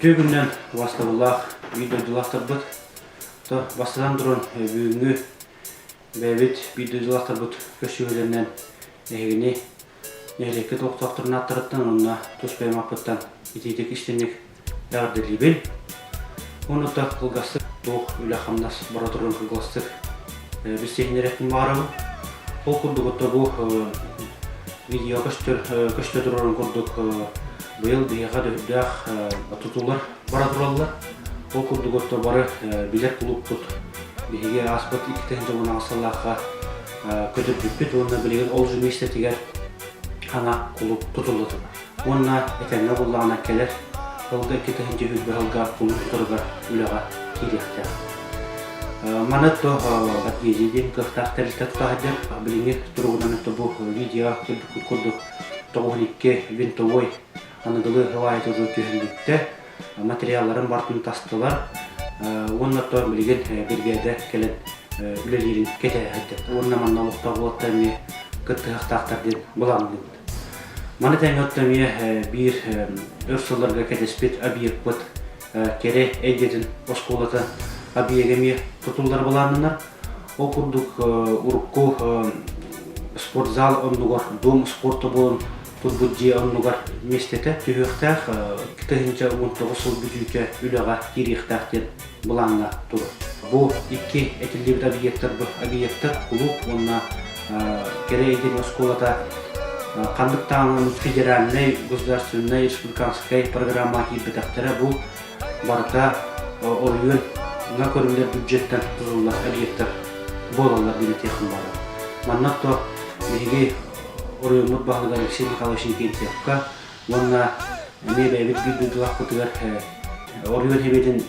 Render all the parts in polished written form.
Үтүө күнүнэн убастабыллаах биир дойдулаахтарбыт. То бастатан туран бүгүҥҥү бэйэбит биир дойдулаахтарбыт көрсүһүүлэринэн эһигини нэһилиэккэ олохтоохторун ааттарыттан уонна тус бэйэм ааппыттан итиитик истиҥник эҕэрдэлиибин. Уонна да кылгастык туох үлэ-хамнас бара турарын кылгастык билсиһиннэриэхпин баҕарабын. Ол курдук отто бу видео көстөр көстө турарын курдук быйыл биһиэхэ төһүрдээх тутуулар бара тураллар. Ол курдук отто бары билэр кулууппут биһиги ааспыт 2018 сыллаахха көтүрбүппүт уонна билигин ол же миэстэтигэр саҥа кулууп тутулла турар. Уонна этэҥҥэ буллаҕына кэлэр сылга 2020 сылга кулууп тутарыгар үлэҕэ киириэхтээх. Маны то Батгези диэн кыахтаах тэрилтэ тута сылдьар. Билиҥҥи туругунан бу видео көрбүккүт курдук 92 винтовой аныгылыы хавайы уже түһэн бүттэ. Материалларын барытын тастылар. Уонна то билигин биригээдэ кэлэн үлэлиирин кэтэһэ сылдьар. Уонна манна олохтоох уолаттар эмиэ кыттыһыахтаахтар диэн былаанныыбыт. Маны тэҥэ отто эмиэ биир өр сылларга кэтэспит объекпыт кэрэ эйгэтин оскуолата объега эмиэ тутуллар былааннанар. Ол курдук урукку спортзал оннугар дом спорта буолан турбут дьиэ оннугар миэстэтэ түһүөхтээх 1019 сыл бүтүүтэ үлэҕэ киириэхтээх диэн былааҥҥа турар. Бу икки этиллибит объектар объектар кулууп уонна кэрэ эйгэтин оскуолата ханнык даҕаны федеральнай, государственнай, республиканскай программа киирбэтэхтэрэ бу барыта оройуоҥҥа көрүллэр бюджеттан тутуллар объектар буолаллар диэн этиэххин баҕарабын. Манна то биһиги оройуоммут баһылыгар Алексей Михайлович Инкентьевка уонна эмиэ бэйэбит биир дойдулаахпытыгар оройуон Сэбиэтин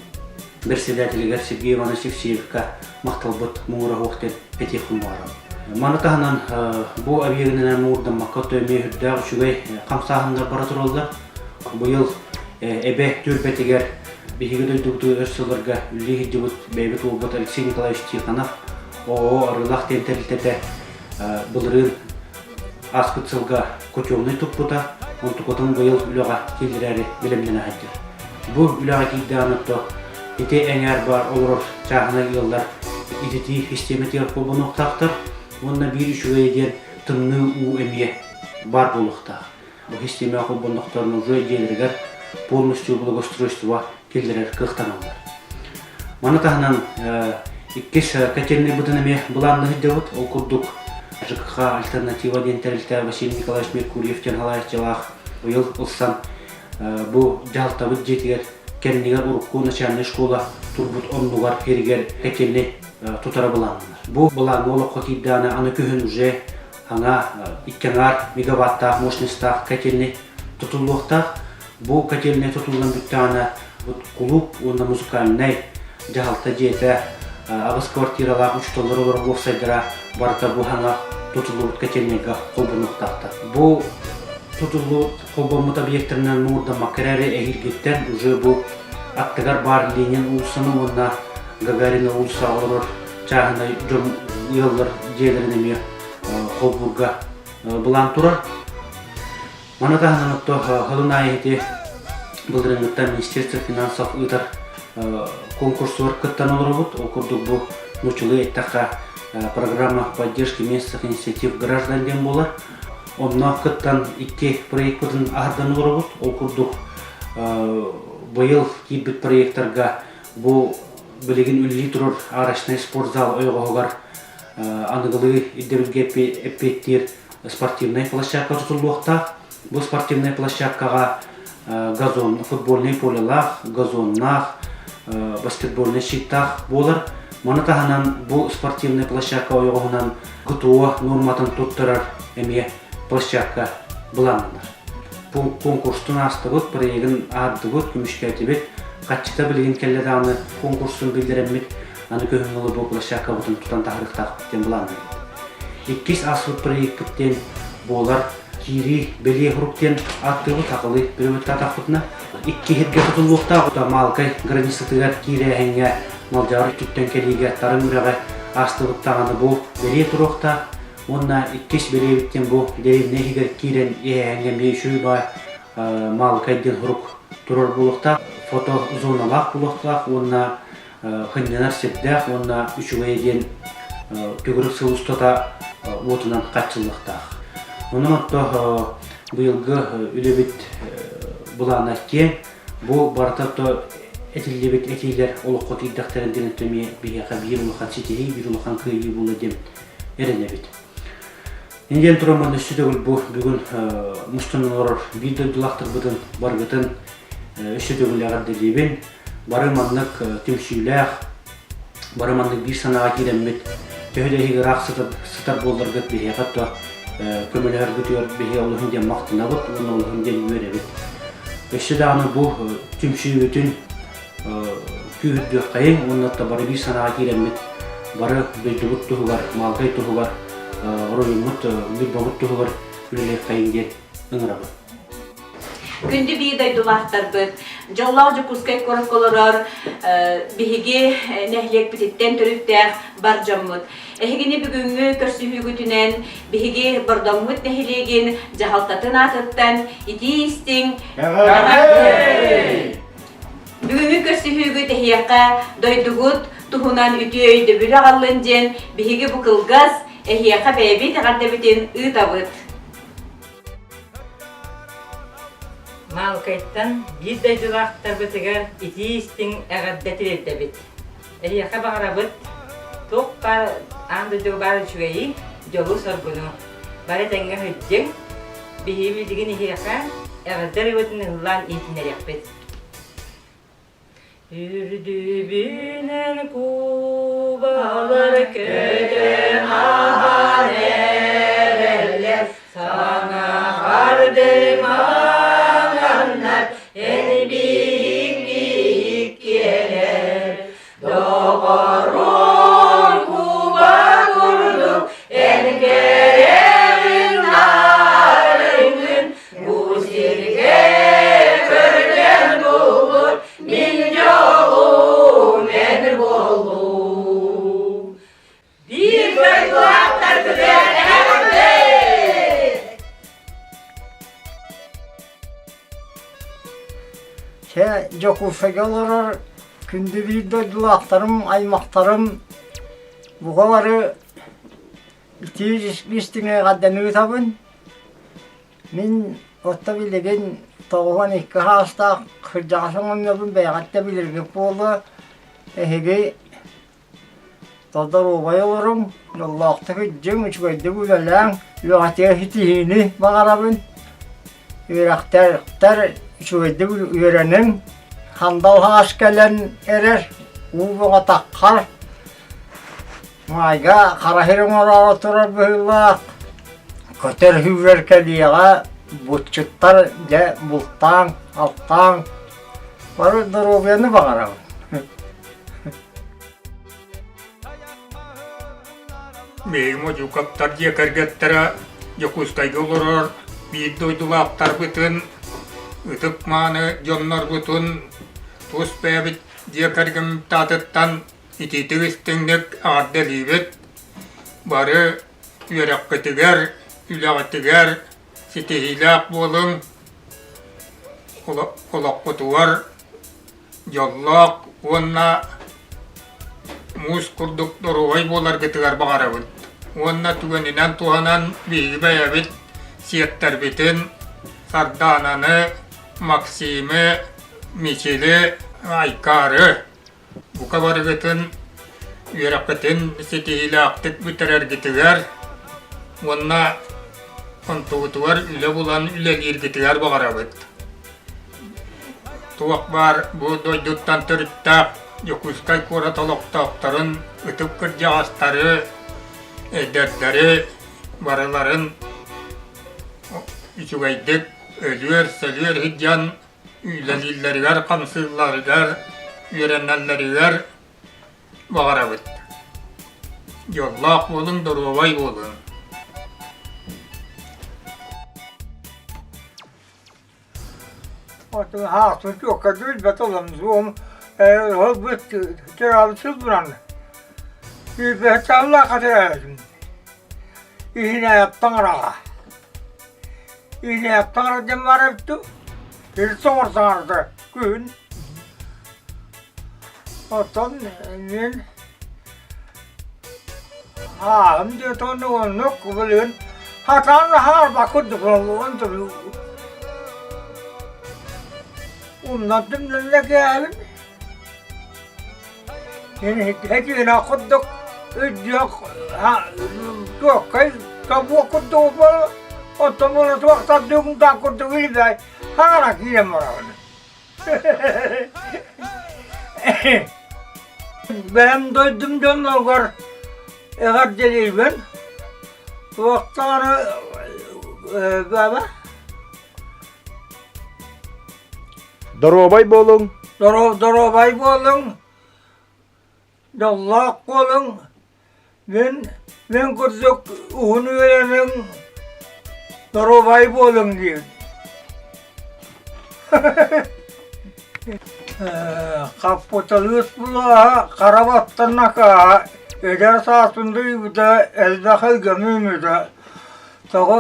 бэрэссэдээтэлигэр Сергей Иванович Евсеевка махталбыт муҥура суох диэн этиэхпин баҕарабын. Маны таһынан бу объегинэн муҥурдаммакка эмиэ үрдээх үчүгэй хамсааһыннар бара тураллар. Быйыл Эбэ түөлбэтигэр биһиги дойдубутугар өр сылларга үлэлии сылдьыбыт бэйэбит уолбут Алексей Николаевич Тихонов ООО Арыылаах диэн тэрилтэтэ былырыын ааспыт сылга котельнай туппута, онтукатын быйыл үлэҕэ киллэрээри бэлэмнэнэ сылдьар. Бу үлэҕэ киирдэҕинэ отто ити эҥээр баар олорор чааһынай ыаллар ититии систиэмэтигэр холбонуохтаахтар уонна биир үчүгэйэ диэн тымныы уу эмиэ баар буолуохтаах. Бу систиэмэҕэ холбоннохторуна уже дьиэлэригэр полностью благоустройство киллэрэр кыахтаналлар. Маны таһынан иккис котельнайбытын эмиэ былаанна сылдьабыт. Ол курдук ЖКХ «Альтернатива» диэн тэрилтэ Василий Николаевич Меркурьев диэн салайааччылаах быйыл ылсан бу дьаһалтабыт дьиэтигэр кэннигэр урукку начальнай школа турбут оннугар сиригэр котельнай тутара былааннанар. Бу былааҥҥа олоххо киирдэҕинэ аны күһүн уже аҥаа икки аҥаар мегаваттаах мощностаах котельнай тутуллуохтаах. Бу котельнай тутуллан бүттэҕинэ кулууп уонна музыкальнай дьаһалта дьиэтэ аҕыс квартиралаах учууталлар олорор уопсайдара барыта бу саҥа тутуллубут котельнайга холбонуохтаахтар. Бу тутуллубут холбоммут объектарынан муҥурдаммакка эрээри эһиилгиттэн уже бу аттыгар баар Ленин уулуссаны уонна Гагарина уулуссаҕа олорор чааһынай дьон ыаллар дьиэлэрин эмиэ холбуурга былаан турар. Маны таһынан отто сылын аайы ити былырыыҥҥыттан Министерство финансов ыытар конкурсугар кыттан олоробут. Ол курдук бу нууччалыы эттэххэ программа поддержки местных инициатив граждан диэн буолар. Онно кыттан икки проекпытын аһардан олоробут. Ол курдук быйыл киирбит проектарга бу билигин үлэлии турар арочнай спортзал ойоҕоһугар аныгылыы ирдэбилгэ эппиэттиир спортивнай площадка тутуллуохтаах. Бу спортивнай площадкаҕа газон, футбольнай полелаах, газоннаах, баскетбольнай щиттаах буолар. Маны таһынан бу спортивнай площадка ойоҕоһунан ГТО нуорматын туттарар эмиэ площадка былааннанар. Конкурстун аастыбыт, проегын аардыбыт, көмүскээтибит. Хаччыта билигин кэллэ даҕаны конкурсун биллэрэммит аны көһүҥҥү бу площадкабытын тутан таһаарыахтаахпыт диэн былаанныыбыт. Иккис ааспыт проекпыт диэн буолар киирии бэлиэ сурук диэн ааттыыбыт сахалыы переводтаатахпытына икки сиргэ тутуллуохтаах Маалыкай границатыгар киирээһиҥҥэ Малдьаҕар өттүттэн кэлиигэ Тарыҥ үрэҕи аастыбыт даҕаны бу бэлиэ туруохтаах уонна иккис бэлиэбит диэн бу дэриэбинэ иһигэр киирэн иһээһиҥҥэ эмиэ үчүгэй баай Маалыкай диэн сурук турар буолуохтаах. фотозоналаах буолуохтаах уонна сынньанар сирдээх уонна үчүгэйэ диэн төгүрүк сыл устата уотунан хааччыллыахтаах. Онон отто быйылгы үлэбит былаана киэҥ. Бу барыта то этиллибит этиилэр олоххо киирдэхтэрин диэн эмиэ биһиэхэ биир улахан ситиһии, биир улахан кыайыы буолуо диэн эрэнэбит. Индиан тураммын өссө төгүл бу бүгүн мустан олорор биир дойдулаахтарбытын барыгытын өссө төгүл эҕэрдэлиибин. Бары маннык түмсүүлээх, бары маннык биир санааҕа киирэммит, төһө да эһиги ыраах сытар буолларгыт биһиэхэ то көмөлөһөргүтүгэр биһиги олуһун диэн махтанабыт уонна олуһун диэн үөрэбит. Өссө даҕаны бу түмсүүбүтүн күүһүрдүөххэйиҥ уонна бары биир санааҕа киирэммит бары дойдубут туһугар, Маалыкай туһугар, оройуоммут Ньурбабыт туһугар үлэлиэххэйиҥ диэн ыҥырабын. Күндү биир дойдулаахтарбыт, дьоллоох Дьокуускай куоракка олорор биһиги нэһилиэкпититтэн төрүттээх бар дьоммут. Эһигини бүгүҥҥү көрсүһүүгүтүнэн биһиги Бордоҥмут нэһилиэгин дьаһалтатын аатыттан итии-истиҥ Эҕэрдэ! Бүгүҥҥү көрсүһүүгүт эһиэхэ дойдугут туһунан үтүө өйдөбүлү аҕаллын диэн биһиги бу кылгас эһиэхэ бэйэбит эҕэрдэбитин ыытабыт. Маалыкайтан биир дойдулаахтарбытыгар итии-истиҥ эҕэрдэ тириэрдэбит. Эһиэхэ баҕарабыт туох баар аан дойдуга баар үчүгэйи, дьолу-соргуну. Бары тэҥҥэ сылдьыҥ, биһиги билигин эһиэхэ эҕэрдэ ырыабытын ыһыллаан иһитиннэриэхпит. Үрдүбүнэн кубалар көтөн аһан эрэллэр, саҥа хардыы маҥаннар, эн биһикки иккиэлэр. Доҕорум куба курдук, эн кэрэҕин нарыҥҥын, Бу сиргэ көрдөөн булбут мин дьолум эн буоллум. Биир дойдулаахтарбытыгар эҕэрдэ! Чэ, Дьокуускайга олорор күндү биир дойдулаахтарым, аймахтарым бука бары итии истиҥ эҕэрдэни ыытабын. Мин отто билигин 92 саастаах кырдьаҕас оҥонньорбун бэйэҕит да билэргит буолуо. Эһиги доруобай олоруҥ, дьоллоохтук илдьиҥ, үчүгэйдик үлэлээҥ, үөҕэтигэр ситиһиини баҕарабын. Үөрэхтээхтэр үчүгэйдик үөрэниҥ, хандал хаас кэлэн эрэр, уу бөҕө таххар, Маайга хара сир оҥороору турар быһыылаах, көтөр сүүрэр кэлиэҕэ булчуттар дьэ бултааҥ, алтааҥ, бары доруобуйаны баҕарабын. Биһиги Модьуукаптар дьиэ кэргэттэрэ Дьокуускайга олорор биир дойдулаахтарбытын, ытык-мааны дьоннорбутун тус бэйэбит дьиэ кэргэммит аатыттан итиитик истиҥник эҕэрдэлиибит! Бары үөрэххитигэр, үлэҕитигэр ситиһиилээх буолуҥ, олоххутугар дьоллоох уонна муус курдук доруобай буоларгытыгар баҕарабыт. Уонна түгэнинэн туһанан биһиги бэйэбит сиэттэрбитин Сардаананы, Максимы, Мичили, Айкаары Бука барыгытын үөрэххитин ситиһиилээхтик бүтэрэргитигэр уонна онтугутугар үлэ булан үлэлииргитигэр баҕарабыт. Туох баар бу дойдуттан төрүттээх Дьокуускай куорат олохтоохторун, ытык кырдьаҕастары, эдэрдэри барыларын үчүгэйдик өлүөр-сөлүөр сылдьан үлэлииллэригэр, хамсыылларыгар, үөрэнэллэригэр баҕарабыт. Дьоллоох буолуҥ, доруобай буолуҥ. Отун хаахтын туохха билбэт оломзуом ол быт төрөөбүт сылбынан Үбэһэталлаах төрөөбүтүм. Иһинээп таҥараҕа. Иһинээп таҥара диэн баар эбит дуу? Ил соҥор саҥарда күһүн. Оттон мин ааһым диэтэ оннук билигин хатаан хаалбат курдук умнан түмнэллэ кээбин Этиэнэ курдук өйдүөх туоххай тобуок курдук оттон буола туохтар дүҥ-даҥ курдук илбэй хаара киирэн барабын. Бэйэм дойдум дьонноругар эҕэрдэлиибин. Туохтаары баба Доруобай буолуҥ! Доруобай буолуҥ! Дьоллоох буолуҥ! Мин, мин курдук уһун үөрэниҥ, доруобай буолуҥ диир. Хаппыталыыс булааһа хара баттан накааһа эдэр сааспын дойбута элбэх эйгэм үүммүтэ. Тоҕо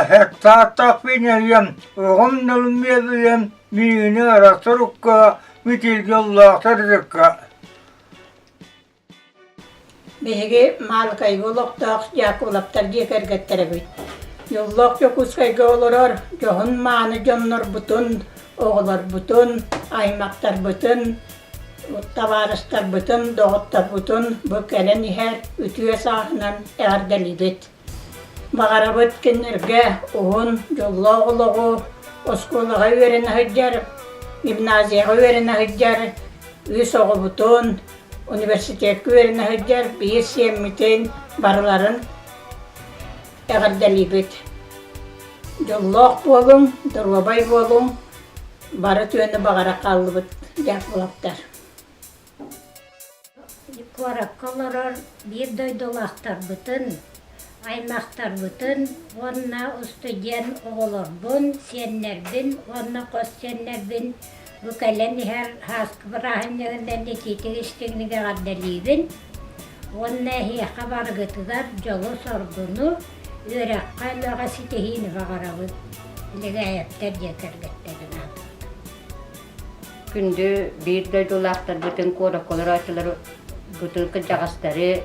хеттааттаах пиэньэрийэм, оҕом нэлмиэбийэм миигини арахсар укка, митиилгэ ыллаахтар ытыкка. Биһиги Маалыкайга олохтоох Дьаакыбылаптар дьиэ кэргэттэрэбит. Дьоллоох Дьокуускайга олорор дьоһун-мааны дьоннорбутун, оҕолорбутун, аймахтарбытын, табаарыстарбытын, доҕотторбутун бу кэлэн иһэр үтүө сааһынан эҕэрдэлиибит. Баҕарабыт кинилэргэ уһун, дьоллоох олоҕу, оскуолаҕа үөрэнэ сылдьар, гимназияҕа үөрэнэ сылдьар үс оҕобутун, университекка үөрэнэ сылдьар биир сиэммитин барыларын эҕэрдэлиибит. Дьоллоох буолуҥ, доруобай буолуҥ, бары үтүөнү баҕара хааллыбыт дьаакыбылаптар. Куоракка олорор биир дойдулаахтарбытын, аймахтарбытын уонна устудьуон оҕолорбун, сиэннэрбин уонна хос сиэннэрбин бу кэлэн иһэр сааскы бырааһынньыгынан итиитик-истиҥник эҕэрдэлиибин уонна эһиэхэ барыгытыгар дьолу-соргуну, үөрэххэ, үлэҕэ ситиһиини баҕарабын. Легаевтар дьиэ кэргэттэрин аатыттан. Күндү биир дойдулаахтарбытын, куоракка олорооччуларбытын, кырдьаҕастары,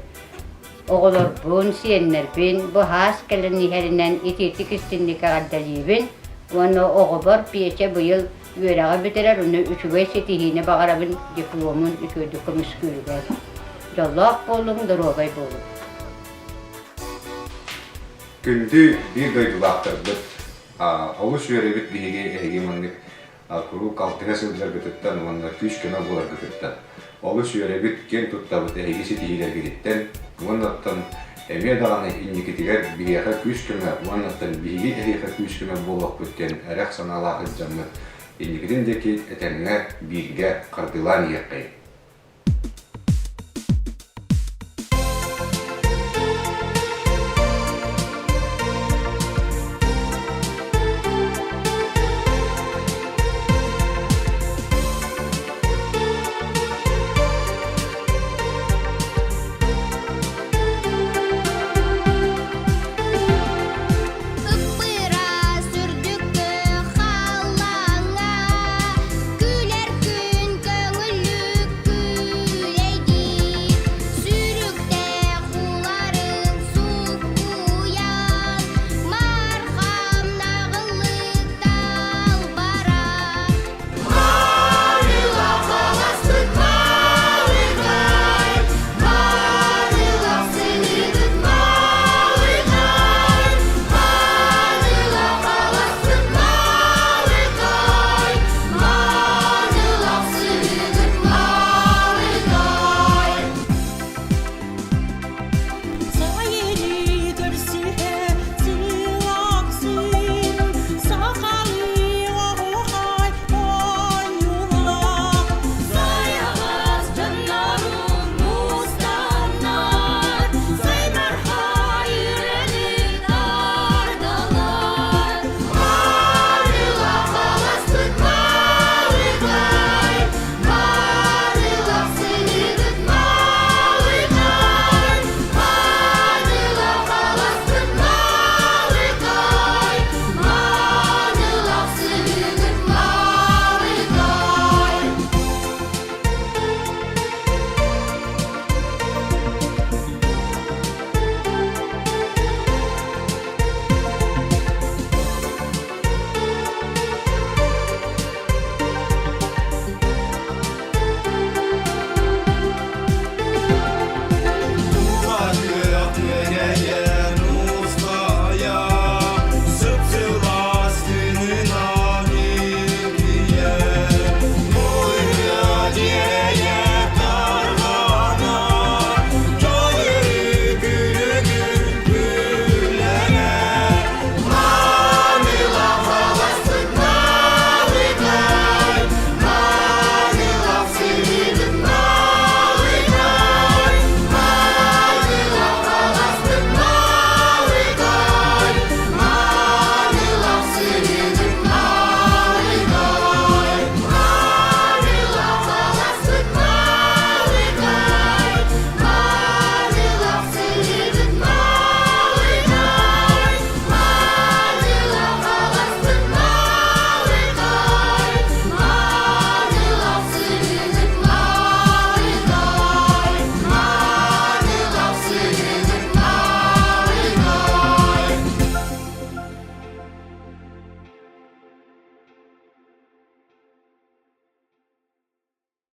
оҕолорбун, сиэннэрбин бу хаас кэлэн иһэринэн итиитик истинник эҕэрдэлиибин уонна оҕобор Петя быйыл үөрэҕи бүтэрэр, ону үчүгэй ситиһиини баҕарабын дипломун үчүгэйдик көмүскүүрүгэр. Дьоллоох буолуҥ, доруобай буолуҥ. Күндү биир дойдулаахтарбыт, олус үөрэбит биһиги эһиги маннык куруук алтыһа сылдьаргытыттан уонна күүс-көмө буоларгытыттан олус үөрэбит, киэн туттабыт эһиги ситиһиилэргититтэн уонна оттон эмиэ даҕаны инникитигэр биһиэхэ күүс-көмө уонна оттон биһиги эһиэхэ күүс-көмө буолуохпут диэн эрэх санаалаах сылдьаммыт инникитин диэки этэҥҥэ бииргэ хардыылаан иһиэххэйиҥ.